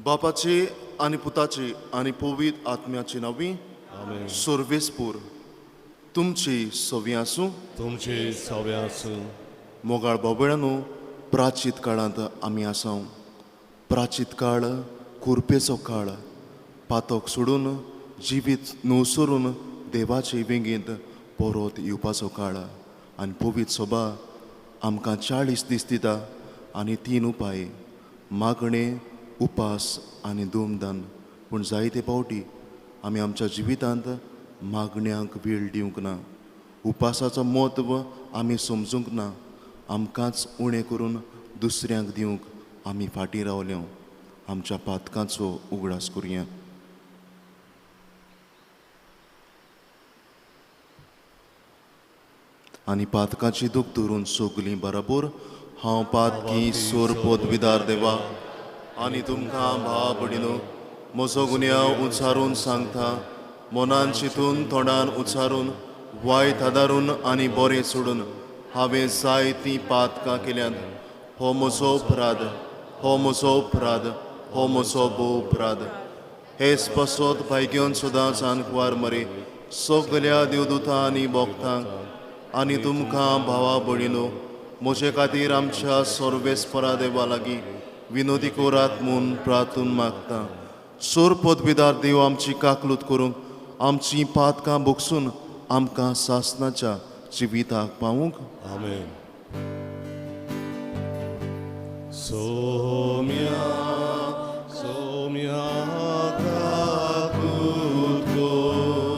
बापाची आनी पुताची आनी पवित्र आत्म्याची नांवी सर्वेस्पूर तुमची सवी आसूं. तुमची सवी आसूं. मोगाळ बाबेळांनो, प्राचीत काळांत आमी आसाव. प्राचीत काळ कुरपेचो काळ. पातक सोडून जिवीत न्हवसरून देवाचे वेंगेंत परत येवपाचो काळ. आनी पवित्र सभा आमकां 40 दीस दिता आनी 3 उपाय: मागणें, उपास आनी धूमदान. पूण जायते फावटी आमी आमच्या जिवितांत मागण्यांक वेळ दिवंक ना, उपासाचो म्हत्व आमी समजूंक ना, आमकांच उणें करून दुसऱ्यांक दिवंक आमी फाटीं रावले. आमच्या पातकांचो उगडास करुया. आनी पातकाची दूख धरून सगलीं बराबर हांव पातकी सोर पदवीदार देवा आनी तुमकां भाव भयणीनो म्हजो गुन्यांव उच्चारून सांगता. मनान चिंतून, तोंडान उच्चारून, वायट आदारून आनी बरें सोडून हांवें जायतीं पातकां केल्यांत. हो म्हजो अपराध, हो म्हजो अपराध, हो म्हजो भोव अपराध. हेच पासत भायगेवन सदांच जानकुवार मरे सगल्या देवदूतां आनी भक्तांक आनी तुमकां भावा भयणीनो म्हजे खातीर आमच्या सर्वेस्परा देवा लागीं विनोदी कोरात म्हूण प्रार्थून मागता. सोर पदवीदार देव आमची काकलूत करूंक, आमची पातकां भोगसून आमकां सासनाच्या जिविताक पावूंक. आमेन. सोम्या सोम्या काकूत कोर,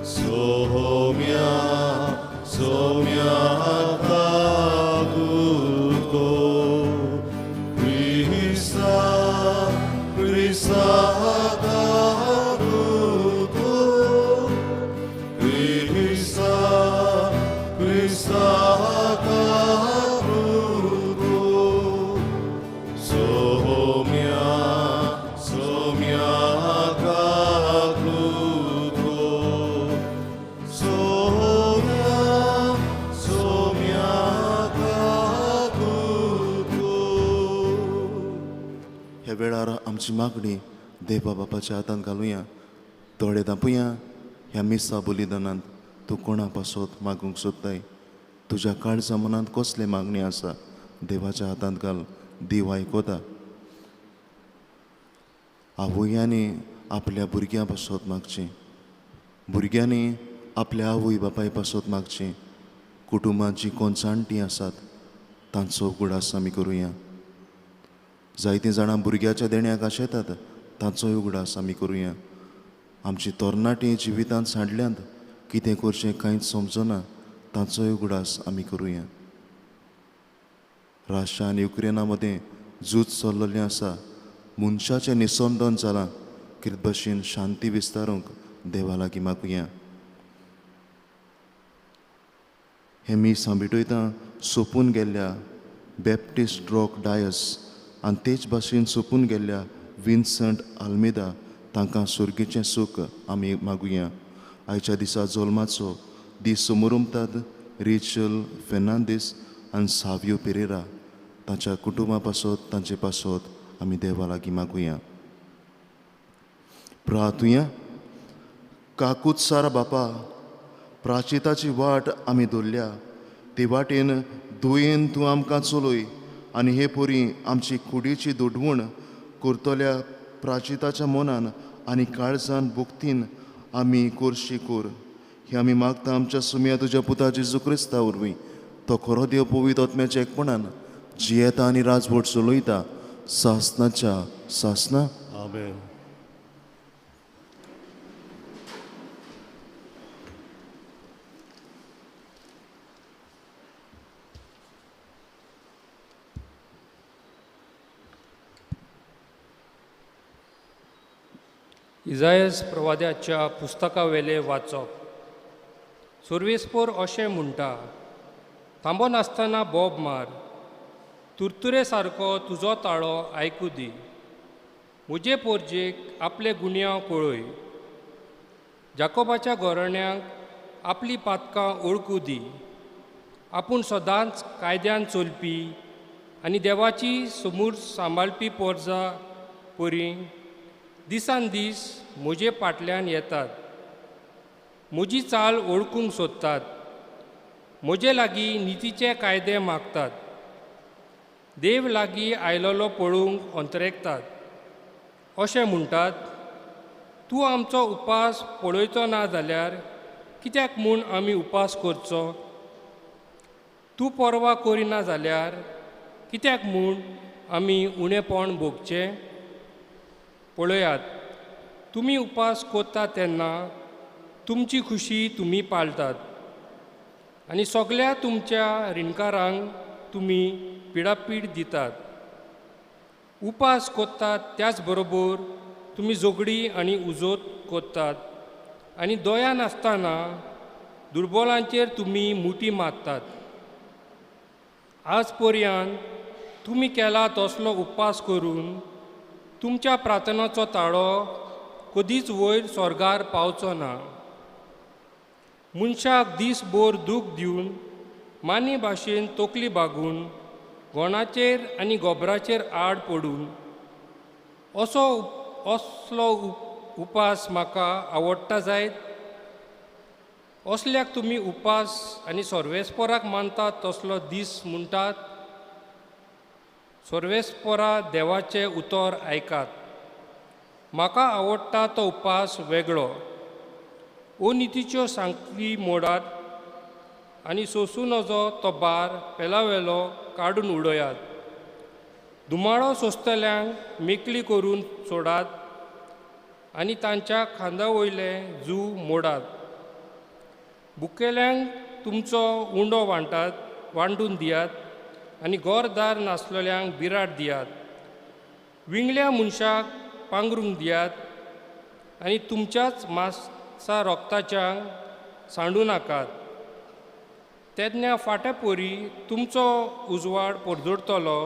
सोम्या सोम्या काकूत कोर, क्रिस्ता क्रिस्ता काकूत कोर, क्रिस्ता क्रिस्ता काकूत कोर, सोम्या सोम्या काकूत कोर, सोम्या सोम्या काकूत कोर. ह्या वेळार आमची मागणी देवा बापाच्या हातांत घालुया. दोळे धांपुया. ह्या मिसा बलिदानांत तूं कोणा पासत मागूंक सोदताय? तुज्या काळजा मनांत कसले मागणी आसा देवाच्या हातांत घाल. देव आयकता. आवयांनी आपल्या भुरग्यां पासत मागचें, भुरग्यांनी आपल्या आवय बापाय पासत मागचें. कुटुंबांत जीं कोण जाणटीं आसात तांचो उगडास आमी करुया. जायतीं जाणां भुरग्याच्या देण्याक आशेतात तांचोय उगडास आमी करुया. आमची तरणाटीं जिवितांत सांडल्यांत, कितें करचें कांयच समजना, तांचोय उगडास आमी करुया. राशा आनी युक्रेना मदें झूज चल्लेलें आसा. मनशाचें निसंदन जालां. कितें भशेन शांती विस्तारूंक देवा लागीं मागुया. हें मीस हांव भेटयतां सोंपून गेल्ल्या बॅप्टिस्ट रॉक डायस आनी तेच भाशेन सोंपून गेल्ल्या विन्संट आल्मेदा तांकां सुर्गीचें सूख आमी मागुया. आयच्या दिसा जल्माचो दीस समोरमतात रेचल फेर्नांदीस आनी सावियो पेरेरा तांच्या कुटुंबा पासत तांचे पासत आमी देवा लागीं मागुया. प्रार्थुया. काकूत सारा बापा, प्राचिताची वाट आमी धरल्या ते वाटेन दुयेन तूं आमकां चलय आनी हे परी आमची कुडीची दुडवण करतल्या प्राचिताच्या मनान आनी काळजान भुक्तीन आमी करशी कर. हे आमी मागता आमच्या सुमया तुज्या पुता जेजू क्रिस्ता वरवीं, तो खरो देव पवित्र आत्म्याच्या एकपणान जियेता आनी राजवट चलयता सासनाच्या सासना. आमेन. इजायस प्रवाद्याच्या पुस्तकावेले वाचप. सुर्वेस्पोर अशें म्हणटा, थांबो नासतना बोब मार, तुरतुरे सारको तुजो ताळो आयकू दी, म्हजे पोरजेक आपले गुन्यांव कळय, जाकोबाच्या घोरण्यांक आपली पातकां ओळखू दी. आपूण सदांच कायद्यान चलपी आनी देवाची समूर सांबाळपी पोरजा परी दिसान दीस म्हजे फाटल्यान येतात, म्हजी चाल ओळखूंक सोदतात, म्हजे लागीं नितीचे कायदे मागतात, देव लागीं आयलोलो पळोवंक अंतरेकतात. अशें म्हणटात, तूं आमचो उपास पळयचो ना जाल्यार कित्याक म्हूण आमी उपास करचो? तूं पर्वा करिना जाल्यार कित्याक म्हूण आमी उणेपण भोगचें? पळयात, तुमी उपास करता तेन्ना तुमची खुशी तुमी पाळटात आनी सगळ्या तुमच्या रिणकारांक तुमी पिडापीड दितात. उपास करतात त्याच बरोबर तुमी झगडी आनी उजोत करतात आनी दया नासतना दुर्बलांचेर तुमी मुठी मारतात. आज पर्यंत तुमी केला तसलो उपास करून तुमच्या प्रार्थनाचो ताळो कदीच वयर स्वर्गार पावचो ना. मनशाक दीसभर दूख दिवन मानी भाशेन तकली बागून गोणाचेर आनी गोबराचेर आड पडून असो असलो उपास म्हाका आवडटा जायत? असल्याक तुमी उपास आनी सर्वेस्पोराक मानतात तसलो दीस म्हणटात? सर्वेस्पोरा देवाचें उतर आयकात. म्हाका आवडटा तो उपास वेगळो. अनितीच्यो सांकळी मोडात आनी सोंसूं नजो तो बार पेलावेलो काडून उडयात. धुमाळो सोंसतल्यांक मेकळी करून सोडात आनी तांच्या खांदा वयले जू मोडात. बुकेल्यांक तुमचो उंडो वांटून दियात आनी घरदार नासलेल्यांक बिराड दियात. विंगल्या मनशाक पांगरूंक दियात आनी तुमच्याच मासा रोगताच्यांक सांडू नाकात. तेन्ना फाट्या पोरी तुमचो उजवाड परजळटलो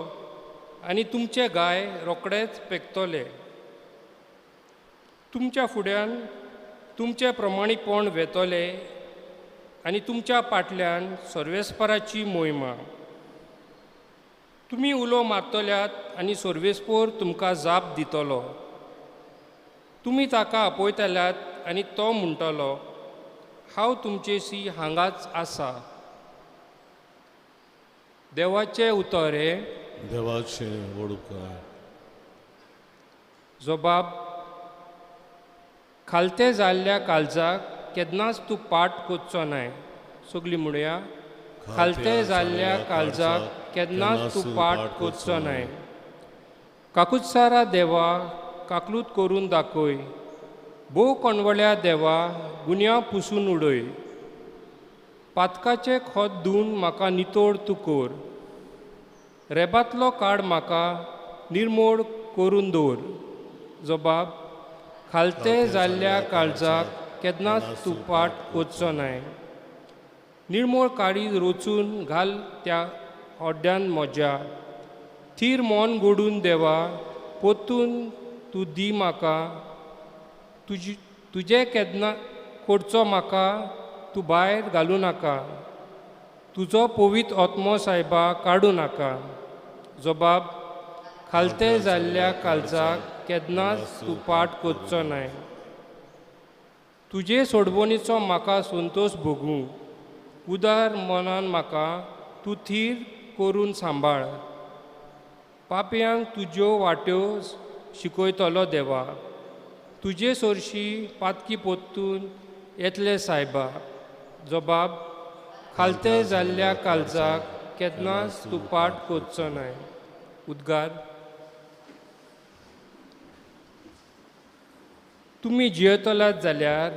आनी तुमचे गाय रोखडेच पेकतले. तुमच्या फुड्यान तुमचें प्रमाणीपण वेतले आनी तुमच्या फाटल्यान सर्वेस्पराची मोहिमा. तुमी उलो मारतल्यात आनी सर्वेस्पोर तुमकां जाप दितलो. तुमी ताका आपयतल्यात आनी तो म्हणटलो, हांव तुमचेशी हांगाच आसा. देवाचें उतर हें. देवाचें वडुपकार. जबाब, खालते जाल्ल्या काळजाक केन्नाच तूं पाट करचो नाय. सगळीं म्हणया, खालते जाल्ल्या काळजाक केन्नाच तूं पाट करचो नाय. काकुत्सारा देवा काकलूत करून दाखय, भोव कोणवळ्या देवा गुन्यांव पुसून उडय. पातकाचें खत धुवन म्हाका नितळ तूं कर, रेबांतलो काड म्हाका निर्मोळ करून दवर. जबाब, खालते जाल्ल्या काळजाक केन्नाच तूं पाट करचो नाय. निर्मोळ काळीज रोचून घाल त्या हड्ड्यान म्हज्या, थीर मन गोडून देवा परतून तूं दी म्हाका. तुजें केन्ना करचो म्हाका तूं भायर घालूं नाका, तुजो पवित्र आत्मो सायबा काडूं नाका. जबाब, खालते जाल्ल्या काळजाक केन्नाच तूं पाट करचो नाय. तुजे सोडवणीचो म्हाका संतोश भोगूं. उदार मनान म्हाका तूं थीर करून सांबाळ. पापयांक तुज्यो वाट्यो शिकयतलो देवा. तुजे सोरशी पातकी पोत्तून येतले सायबा. जबाब खालते जाल्ल्या काळजाक केन्नाच तूं पाट कोरचो नाय. उद्गार. तुमी जियेतलात जाल्यार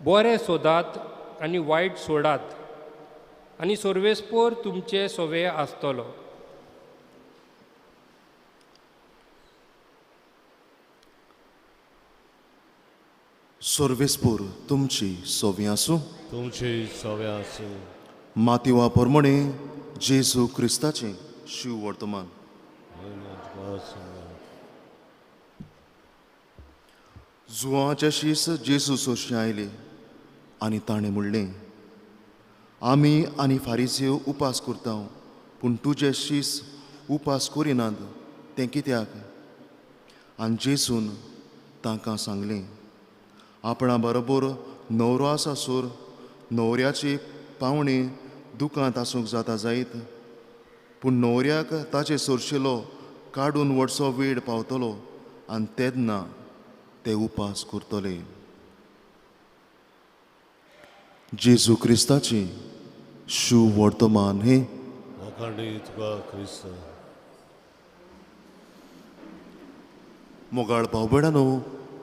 बरें सोदात आनी वायट सोडात आनी सर्वेस्पोर तुमचे सोवे आसतलो. सर्वेस्पोर तुमची सोवी आसूं. तुमची सोवे आसूं. मातिवा प्रमाणे जेजू क्रिस्ताचें शिव वर्तमान. जुवाचे शीस जेजू सोशी आयले आनी ताणें म्हणलें, आमी आनी फारिसेव उपास करता, पूण तुजे शीस उपास करिनात तें कित्याक? आनी जेजून तांकां सांगलें, आपणा बरोबर न्हवरो आसा सोर न्हवऱ्याची पावणी दुकांत आसूंक जाता जायत, पूण न्हवऱ्याक ताचे सोरशिलो काडून व्हरचो वेळ पावतलो आनी तेन्ना ते उपास करतले. जेजू क्रिस्ताची शुभ वर्तमान हे. मोगाळ भाव भयणांनो,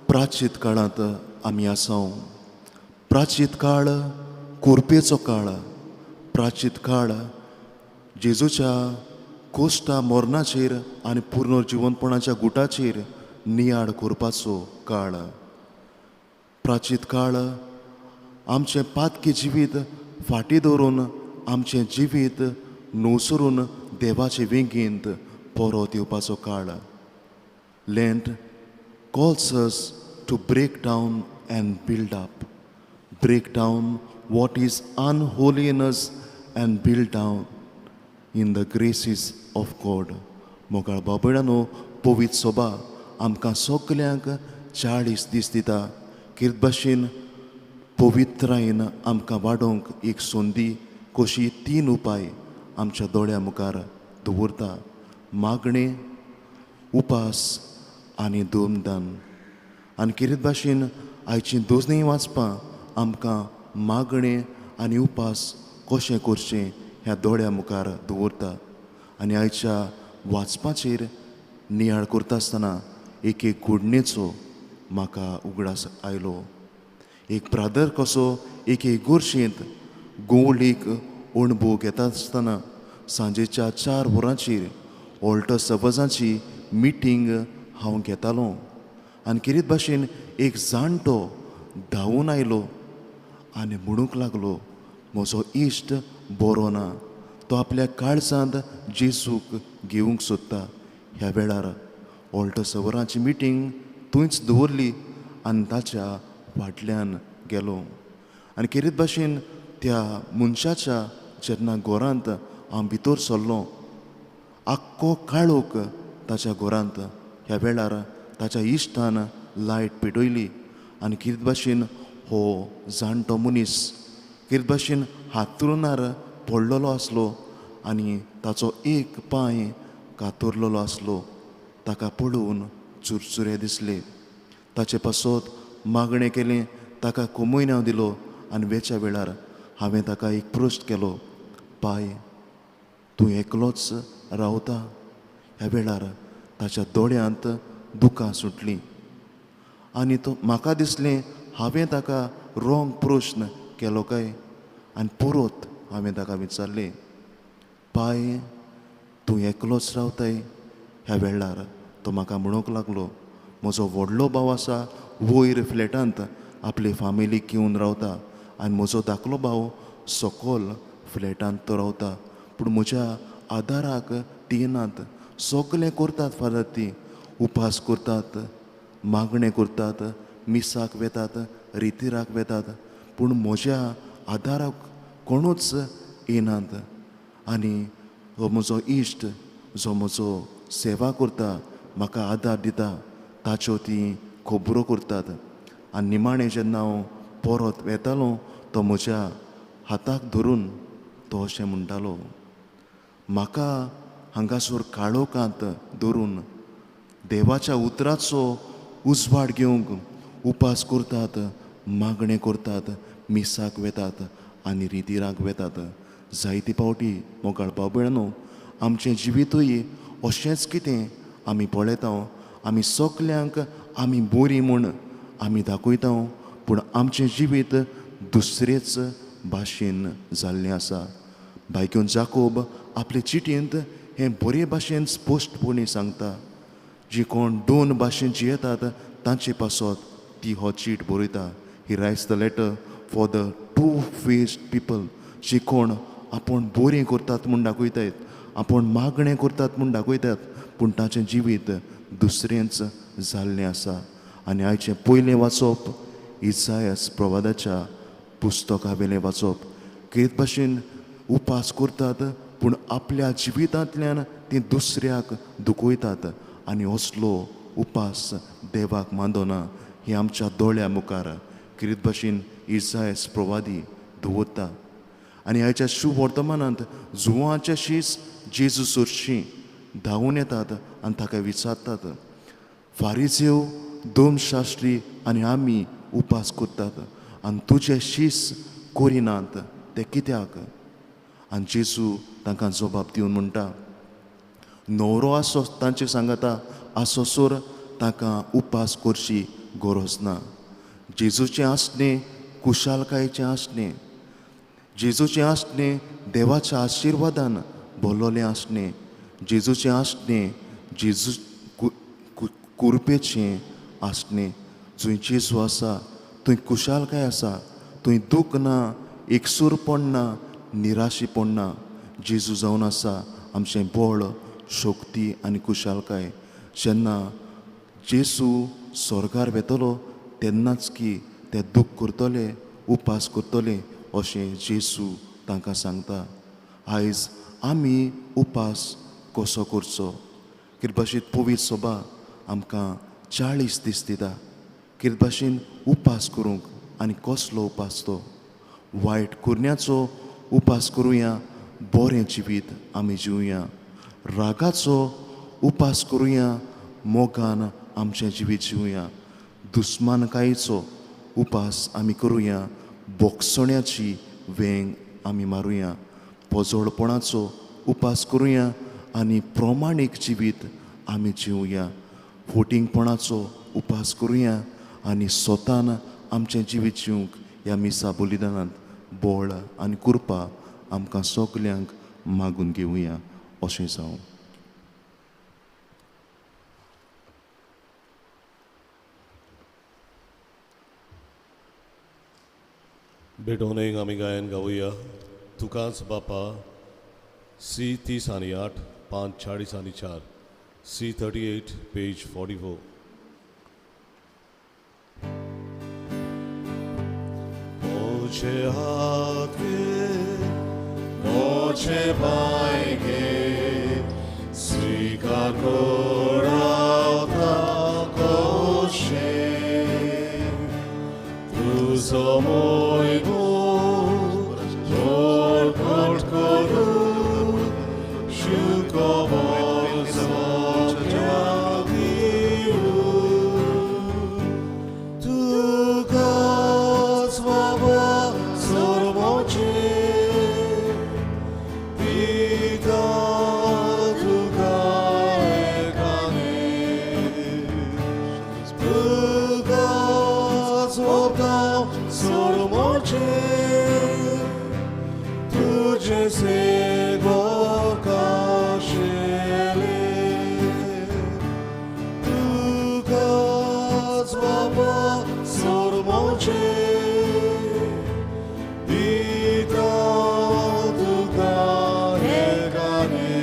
प्राचीत काळांत आमी आसा. प्राचीत काळ कोरपेचो काळ. प्राचीत काळ जेजूच्या कोश्टा मरणाचेर आनी पुनर्जिवनपणाच्या गुटाचेर नियाळ करपाचो काळ. प्राचीत काळ आमचें पातकी जिवीत फाटीं दवरून आमचें जिवीत नवसरून देवाचे वेंगेंत परत येवपाचो काळ. Lent calls us to break down and build up. Break down what is unholy in us and build down in the graces of God. मोगाळ बाबड्यांनो, पवित्र सभा आमकां सगल्यांक 40 दीस दिता. कितें भाशेन पवित्रायेन आमकां वाडोवंक एक संदी कशी 3 उपाय आमच्या दोळ्या मुखार दवरता. मागणें, उपास आनी धर्मदान. आनी कितें भाशेन आयची दोजणी वाचपां आमकां मागणें आनी उपास कशें करचें ह्या दोळ्या मुखार दवरता. आनी आयच्या वाचपाचेर नियाळ करता आसतना एक एक घडणेचो म्हाका उगडास आयलो. एक ब्रादर कसो एक एक गोरशेंत गोवळीक अणभव घेता आसतना सांजेच्या 4 वरांचेर ऑल्टर सभाजांची मिटींग हांव घेतालो. आनी कितें भाशेन एक जाणटो धांवून आयलो आनी म्हणूंक लागलो, म्हजो इश्ट बरो ना, तो आपल्या काळजांत जेजूक घेवंक सोदता. ह्या वेळार ऑल्टर सवरांची मिटींग थंयच दवरली आनी ताच्या फाटल्यान गेलो. आनी कितें भाशेन त्या मनशाच्या जेन्ना घरांत हांव भितर सरलो, आख्खो काळोख ताच्या घरांत. ह्या वेळार ताच्या इश्टान लायट पेटयली आनी कितें भाशेन हो जाणटो मनीस कितें भाशेन हातरुणार पडलेलो आसलो आनी ताचो एक पांय कातरलेलो आसलो. ताका पळोवन चुरचुरे दिसले. ताचे पासत मागणें केलें, ताका कोमोयनांव दिलो आनी वेच्या वेळार हांवें ताका एक प्रश्न केलो, पाय तूं एकलोच रावता? ह्या वेळार ताच्या दोळ्यांत दुकां सुटलीं आनी तो म्हाका दिसलें हांवें ताका रोंग प्रश्न केलो काय. आनी परत हांवें ताका विचारलें, पाय तूं एकलोच रावताय? ह्या वेळार तो म्हाका म्हणूंक लागलो, म्हजो व्हडलो भाव आसा वयर फ्लॅटांत आपले फामिलीक घेवन रावता आनी म्हजो धाकलो भाव सकयल फ्लॅटांत तो रावता, पूण म्हज्या आदाराक ती येनात. सगलें करतात फादर, ती उपास करतात, मागणें करतात, मिसाक वेतात, रितिराक वेतात, पूण म्हज्या आदाराक कोणूच येनात. आनी हो म्हजो इश्ट जो म्हजो सेवा करता, म्हाका आदार दिता, ताच्यो ती खबरो करतात. आनी निमाणें जेन्ना हांव परत वेतालो तो म्हज्या हाताक धरून तो अशें म्हणटालो, म्हाका हांगासर काळोखांत धरून देवाच्या उतराचो उजवाड घेवंक उपास करतात, मागणें करतात, मिसाक वेतात आनी रितिराक वेतात. जायते फावटी मोगाळ भाव भयणांनो आमचें जिवितूय अशेंच कितें आमी पळयता. आमी सगल्यांक आमी बरीं म्हूण आमी दाखयता, पूण आमचें जिवीत दुसरेच भाशेन जाल्लें आसा. भायक्योन जाकोब आपले चिटयेंत हें बरे भाशेन स्पश्टपणी सांगता. जी कोण दोन भाशेन जियेतात तांचे पासत ती हो चीट बरयता. He writes the letter for the two faced people. जी कोण आपूण बरीं करतात म्हूण दाखयतात, आपूण मागणें करतात म्हूण दाखयतात, पूण ताचें जिवीत दुसरेंच जाल्लें आसा. आनी आयचें पयलें वाचप इसायास प्रवादाच्या पुस्तका वेलें वाचप. कितें भाशेन उपास करतात पूण आपल्या जिवितांतल्यान ती दुसऱ्याक दुखयतात आनी असलो उपास देवाक मानना हें आमच्या दोळ्या मुखार कितें भाशेन इसायास प्रवादी दवरता. आनी आयच्या शुभ वर्तमानांत जुवांचे शीस जेजू सरशीं धांवून येतात आनी ताका विचारतात, फारिजेव दोमशास्त्री आनी आमी उपास करतात आनी तुजे शीस करिनात ते कित्याक? आनी जेजू तांकां जबाब दिवन म्हणटा, न्हवरो आसो तांचे सांगता आसोसर तांकां उपास करची गरज ना. जेजूचें आसणें कुशालकायेचें आसणें, जेजूचें आसणें देवाच्या आशिर्वादान भरलेलें आसणें, जेजूचें आसणें जेजू कुरपेचें आसणें. जंय जेजू आसा थंय कुशालकाय आसा, थंय दूख ना, एकसूरपण ना, निराशीपण ना. जेजू जावन आसा आमचें बळ, शक्ती आनी कुशालकाय. जेन्ना जेजू स्वर्गार वेतलो तेन्नाच की ते दूख करतले, उपास करतले अशें जेजू तांकां सांगता. आयज आमी उपास कसो करचो? कितें भाशेन पवित्र सभा आमकां 40 दीस दिता कितें भाशेन उपास करूंक. आनी कसलो उपास तो? वायट करण्याचो उपास करुया, बरें जिवीत आमी जिवया. रागाचो उपास करुया, मोगान आमचें जिवीत जिवया. दुस्मानकायेचो उपास आमी करुया, बोगसण्याची वेंग आमी मारुया. पोजोडपणाचो उपास करुया आनी प्रमाणीक जिवीत आमी जिवया. फोटिंगपणाचो उपास करुया आनी स्वतान आमचें जिवीत जिवंक ह्या मिसा बलिदानांत बळ आनी कृपा आमकां सगल्यांक मागून घेवया. अशें जावं. भेटोवन एक आमी गायन गावया. तुकाच बापा, सी 30 आनी 8, 5 40 आनी 4, सी 38 पेज 44. मोझे हात घे, मोझे पाय घे, स्वीकार करावता कशे, तुजो मोग प्रकट करूं, शुकबर सगळ्यांक दिवं. तुकाच बाबा सर्वोच्च, पिता तुका एकाने, तुकाच बाबा सर्वोच्च, तुझे सेवक आशिल्ले, तुकाच बाबा सर्वोच्च, पिता तुका एकाने,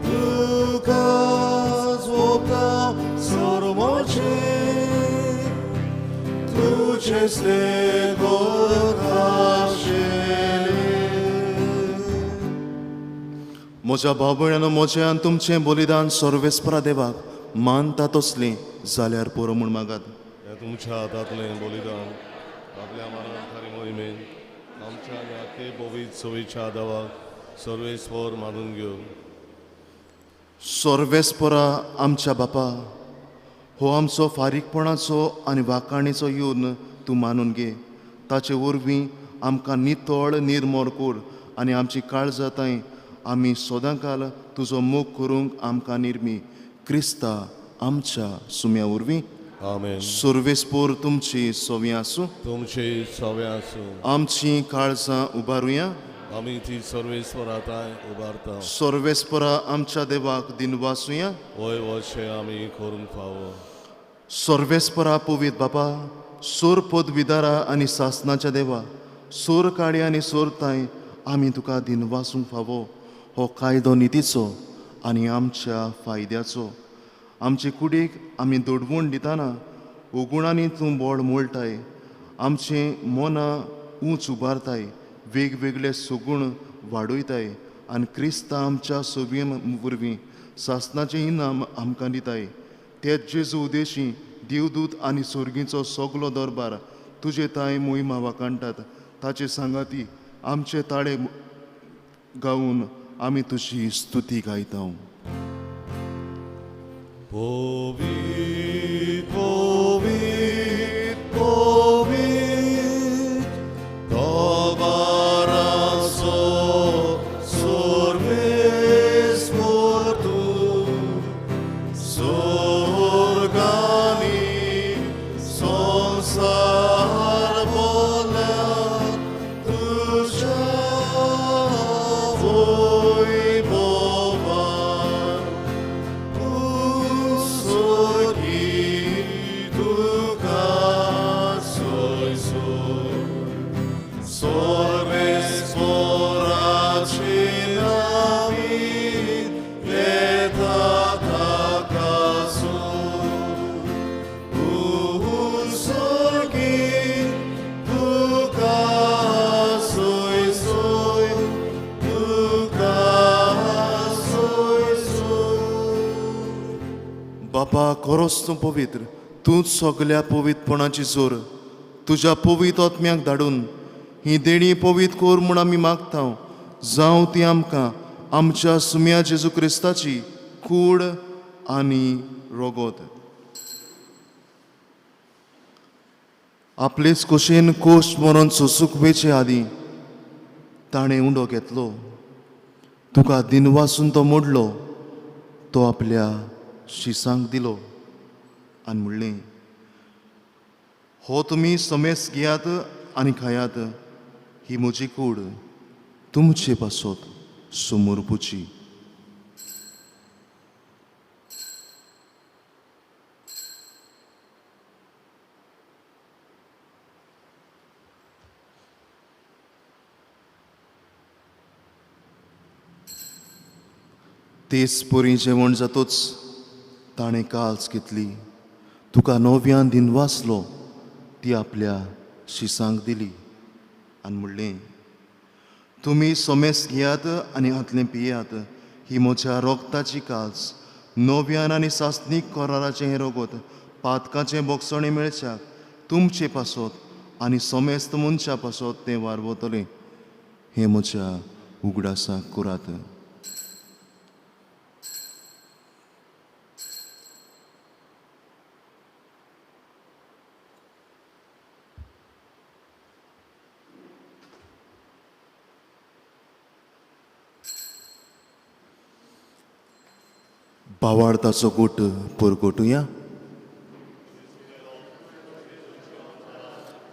तुकाच बाबा सर्वोच्च, तुझे सेवक आशिल्ले. म्हज्या भाव भयणांनो, म्हजें आनी तुमचें बलिदान सर्वेस्परा देवाक मानता तसलें जाल्यार पुरो म्हूण मागात. तुमच्या हातांतलें बलिदान आपल्या मरणाकारी मोहिमेन आमच्या ह्या के पवित्र सवेच्या देवाक सर्वेस्पर मानून घेवन. सर्वेस्परा आमच्या बापा, हो आमचो फारीकपणाचो आनी वाखाणीचो येवन तूं मानून घे. ताचे वरवीं आमकां नितळ निर्मोर कर आनी आमची काळजाताय आमी सदांकाल तुजो मोग करूंक आमकां निर्मी. क्रिस्ता आमच्या सुम्या वरवीं. आमेन. सर्वेस्पर तुमची सवी आसूं. तुमचे सवे आसूं. आमची काळजां उबारुया. आमी ती सर्वेस्परा तांय उबारता. सर्वेस्परा आमच्या देवाक दिनवासुया. वय वशें आमी करूंक फावो. सर्वेस्परा पवित्र बापा, सोर पदविदारा आनी सासनाच्या देवा, सोर काळी आनी सोर तांय आमी तुका दिनवासूंक फावो. हो कायदो नितीचो आनी आमच्या फायद्याचो. आमचे कुडीक आमी दोडवण दितना उगुणांनी तूं बळ मोळटाय, आमचें मनां ऊंच उबारताय, वेगवेगळे सगूण वाडयताय आनी क्रिस्ता आमच्या सोबये वरवीं सासनाचें इनाम आमकां दिताय. तेच जेजू उदेशी देवदूत आनी सोर्गीचो सगलो दरबार तुजे तांय मोहिमा वाखाणटात. ताचे सांगाती आमचे ताळे गावन आमी तुजी स्तुती गायता. पवित्र पवित्र पवित्र दबाराचो सर्वेस्पर तूं, सोर्गांनी संवसार भरला तुज्या वैभवान. बापा, खरोच तूं पवित्र, तूंच सगल्या पवित्रपणाची जोर. तुज्या पवित्र आत्म्याक धाडून ही देणी पवित्र कर म्हूण आमी मागता. जावं ती आमकां आमच्या सुम्या जेजू क्रिस्ताची कूड आनी रगत. आपलेच कुशीन कोश मरून सोसूंक वेचे आदीं ताणें उंडो घेतलो, तुका दिनवासून तो मोडलो, तो आपल्या शिसांक दिलो आनी म्हणलें, हो तुमी समेस घेयात आनी खायात, ही म्हजी कूड तुमचे पासत समर्पुची. तेच परी जेवण जातूच ताणें काल्स घेतली, तुका नव्यान दिनवासलो, ती आपल्या शिसांक दिली आनी म्हणलें, तुमी समेस घेयात आनी हातलें पियात, ही म्हज्या रोगताची काल्स, नव्यान आनी सासणीक कराराचें हें रगत पातकाचें बोगसणें मेळच्याक तुमचे पासत आनी समेस्त मनशा पासत तें वारवतलें. हें म्हज्या उगडासाक करात. बावार्थाचो गोट परगटुया.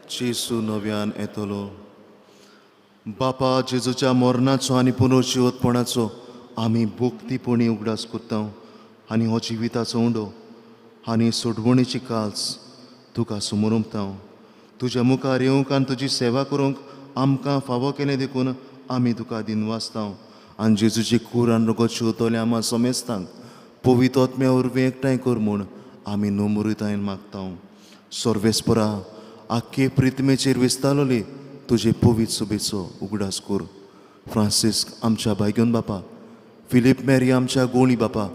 जेजू नव्यान येतलो. बापा, जेजूच्या मरणाचो आनी पुनर्जिवतपणाचो आमी भक्तीपणी उगडास करता आनी हो जिविताचो उंडो आनी सोडवणीची काल्स तुका समर्पता. तुज्या मुखार येवंक आनी तुजी सेवा करूंक आमकां फावो केलें देखून आमी तुका दिनवासता. आनी जेजूची कूर आनी रगत शिंवतले आमा समेस्तांक पवित्र आत्म्या वरवीं एकठांय कर म्हूण आमी नम्रतायेन मागता. सर्वेस्परा, आख्खे प्रितमेचेर विस्तारले तुजे पवित्र सुबेचो उगडास कर. फ्रांसिस्क आमच्या भायगून बापा, फिलीप मेरी आमच्या गोळी बापा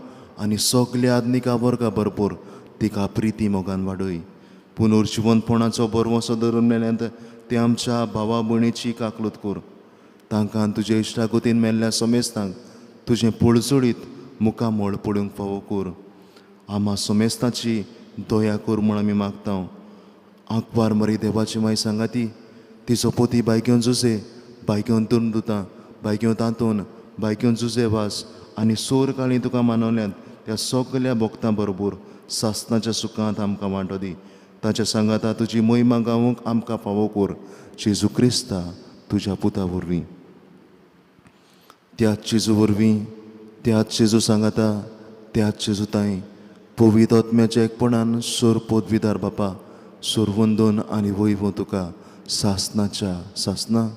आनी सगल्या आधुनिका वर्गा भरपूर तिका प्रिती मोगान वाडय. पुनर्जिवंतपणाचो बरवसो धरून मेल्यांत ते आमच्या भावा भयणीची काकलूत कर. तांकां तुजे इश्टागतीन मेल्ल्या समेस्तांक तुजें पळजोडीत मुखामळ पळोवंक फावो कर. आमा समेस्ताची दया कर म्हूण आमी मागता. आंकवार मरी देवाची माय सांगाती, तिचो पोती बायक्योन जुजे, बायक्योन दुर्दुतां, बायक्योन तातून, बायक्योन जुजे वास आनी सोर काळी तुका मानवल्यात त्या सगल्या भक्तां बरोबर सासणाच्या सुखांत आमकां वांटो दी. ताच्या सांगाता तुजी मोहिमा गावूंक आमकां फावो कर. जेजू क्रिस्ता तुज्या पुता वरवीं, त्याच जेजू वरवीं, त्याच जेजू सांगाता, त्याच जेजू ताई पवित्र आत्म्याच्या एकपणान सोर पदवीदार बापा सोरवंदोन आनी वैभव तुका सासनाच्या सासना.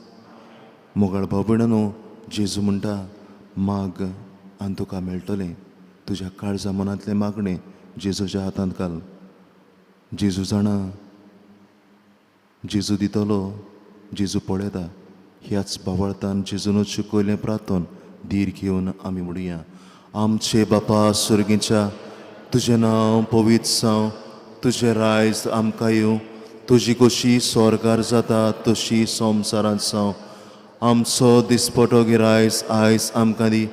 मोगाळ भाव भयणांनो, जेजू म्हणटा माग आनी तुका मेळटलें. तुज्या काळजा मनांतलें मागणें जेजूच्या हातांत घाल. जेजू जाणा, जेजू दितलो, जेजू पळयता. ह्याच भावार्थान जेजूनच शिकयलें प्रार्थन धीर घेवन आमी म्हणुया. आमचे बापा सर्गीच्या, तुजें नांव पवित्र जावं, तुजें रायज आमकां येवं, तुजी कशी स्वर्गार जाता तशी संवसारांत जावं. आमचो दिसपटो गिरायज आयज आमकां दी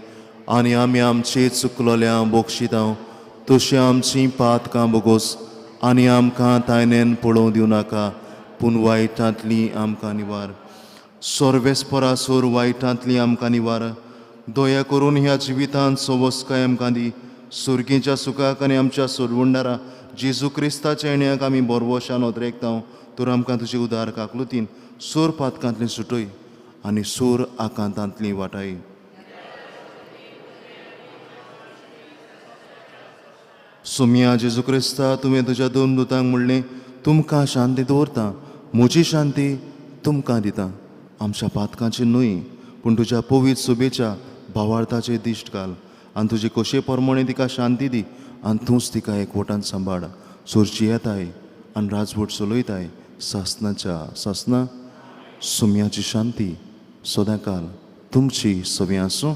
आनी आमी आमचे चुकलोल्या बक्षितां तशी आमची पातकां बोगोस आनी आमकां तायनेन पळोवं दिवं नाका, पूण वायटांतली आमकां निवार. सर्वेस्परासोर वायटांतली आमकां निवार. दया करून ह्या जिवितांत सवस्काय आमकां दी. सुर्गीच्या सुखाक आनी आमच्या सोडवणदारा जेजू क्रिस्ताच्या येण्याक आमी बरवशान ओतरेकता. तर आमकां तुजे उदार काकलुतीन सोर पातकांतली सुटय आनी सोर आकांतांतली वाटाय. सोमिया जेजू क्रिस्ता, तुवें तुज्या दोन दुतांक म्हणलें, तुमकां शांती दवरता, म्हजी शांती तुमकां दिता. आमच्या पातकांची न्हय पूण तुज्या पवित्र सुबेच्या भावार्थाचे दिश्ट घाल आनी तुजे कशे प्रमाणे तिका शांती दी आनी तूंच तिका एकवटान सांबाळ. सोरची येताय आनी राजवट चलयताय सासनाच्या सासना. सुम्याची शांती सदांकाल तुमची सवी आसूं.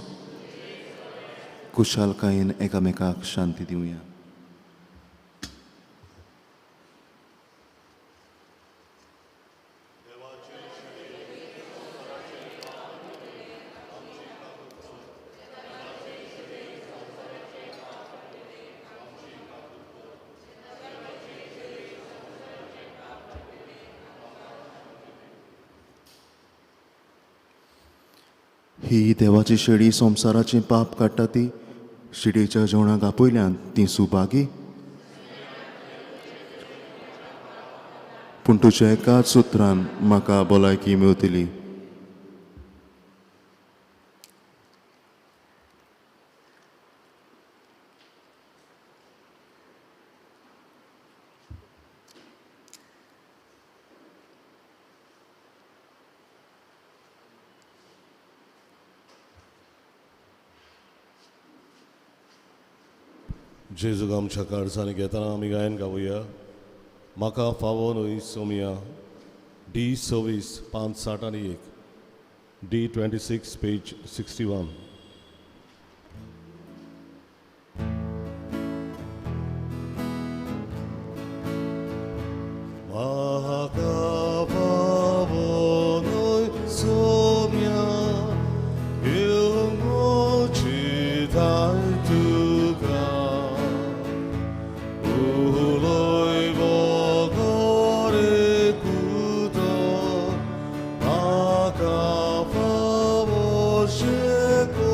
कुशालकायेन एकामेकाक शांती दिवया. ही देवाची शेळी संवसाराचें पाप काडटा ती शेळयेच्या जेवणाक आपयल्यान ती सुभागी. पूण तुज्या एकाच उतरान म्हाका भलायकी मेवतली. जेजूक आमच्या काळजांनी घेतना आमी गायन गावया. म्हाका फावो न्हय सोमिया, डी 26 5 60 आनी 1, डी 26 पेज 61. म्हाका फावो न्हय सोमिया, येवची दाय तुका, Shit.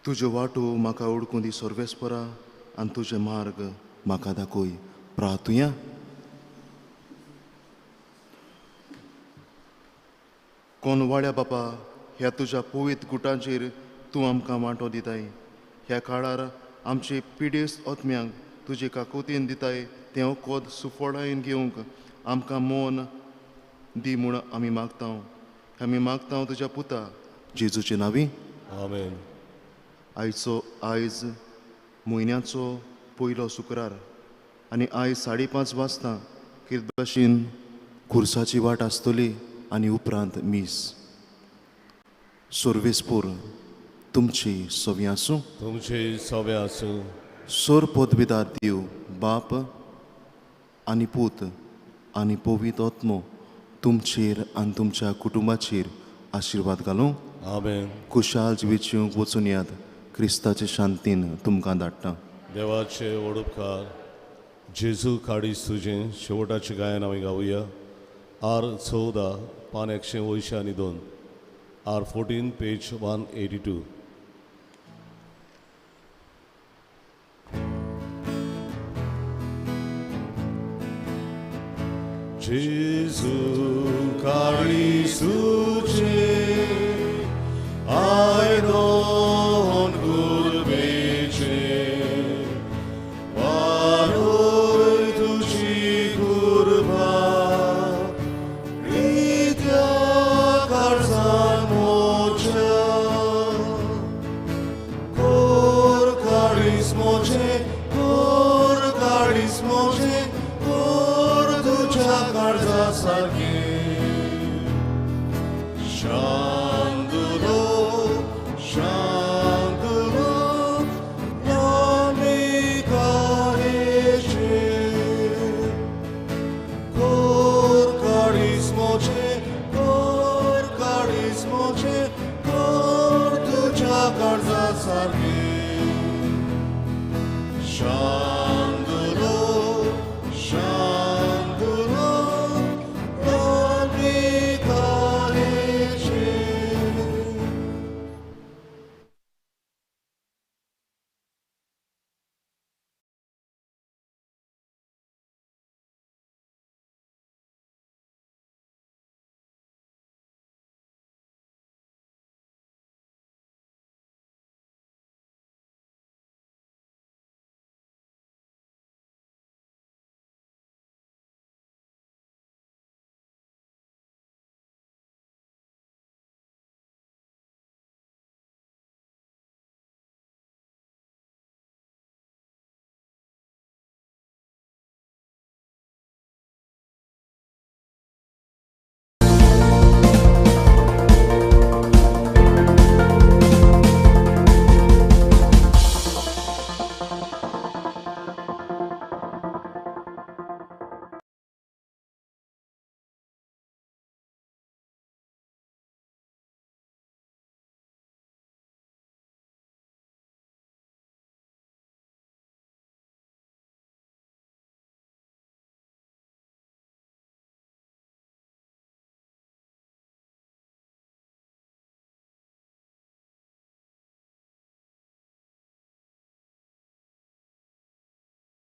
तुज्यो वाटो म्हाका उडकून दी सर्वेस्परा आनी तुजे मार्ग म्हाका दाखय. प्रार्थुया. कोनवाळ्या बापा, ह्या तुज्या पवित्र गुटांचेर तूं आमकां वांटो दिताय. ह्या काळार आमचे पिडेस्त आत्म्यांक तुजे काकुतीन दिताय तें वखद सुफळायेन घेवंक आमकां मन दी म्हूण आमी मागता. आमी मागता तुज्या पुता जेजूचे नांवी, आमेन. आयचो आयज म्हयन्याचो पयलो शुक्रार आनी आयज 5:30 वाजता कितें भाशेन खुर्साची वाट आसतली आनी उपरांत मीस. सर्वेस्पोर तुमची सवी आसूं. तुमची सवे आसूं. सोर पदविदार देव बाप आनी पूत आनी पवित्र आत्मो तुमचेर आनी तुमच्या कुटुंबाचेर आशिर्वाद घालूं. आमेन. खुशाल जिवीत जिवंक वचून याद क्रिस्ताचे शांतीन तुमकां धाडटा. देवाचे व्हड उपकार. जेजू काडीस तुजें शेवटाचें गायन आमी गावया. आर 14 पान 182, आर 14 पेज 182. जेजू काडीस तुजें आयदन कुर्बेचें वारोय तुजी कुर्बा रित्या काळजान मोच्या कोर काडीस मोचें कोर काडीस मोचें कोर तुज्या काळजा सारकें. शांतलो शांतलो नामिकायेचे कोर काडीस मोचें कोर काडीस मोचें कोर तुज्या काळजा सारकें.